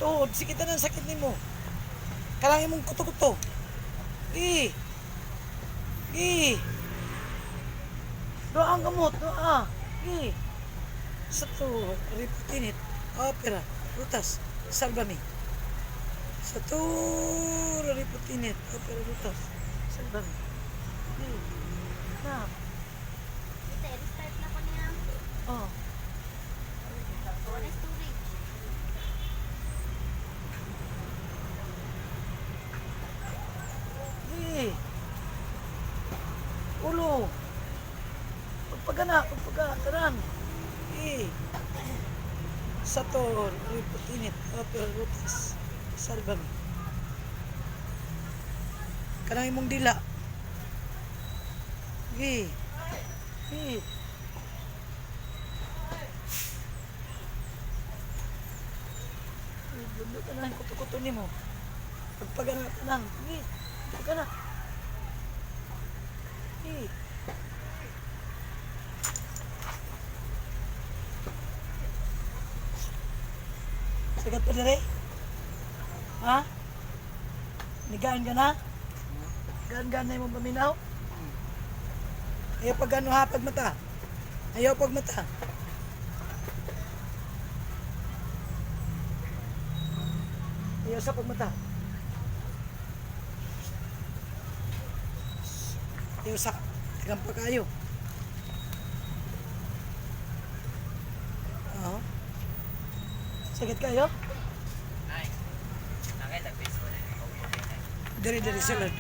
Tuod, sige tanan sakit nimo. Kanang imong kuto-kuto. Gi. Gi. Doa ang gamot, doa. Gi. Sa to, riputinit, opera, rutas, salvami. Sa to, riputinit, opera, rutas, salvami. Gi. Na. Ito, restart na ko niya. Oh. Wala storage. Gi. Ulo. Pagpagana, pagpaga, taran. Gi. Sa to, riputinit, opera, rutas, salvami. Kanang imong dila. Gi. Gi. Bundo ka na, kuto-kuto nimo. Pagpagana tanang. Gi. Pagpagana. Gi. Sagat pa dire? Ha? Nigaan ka na? Gaan-gaan na imong paminaw? Ayaw pag ano ha, pag mata. Ayaw pag mata. Ayaw sa pagmata. Ayaw sa. Tagang pa kayo. Oo. Sakit kayo? Ay, nakita piso na. Diri, diri, sulod.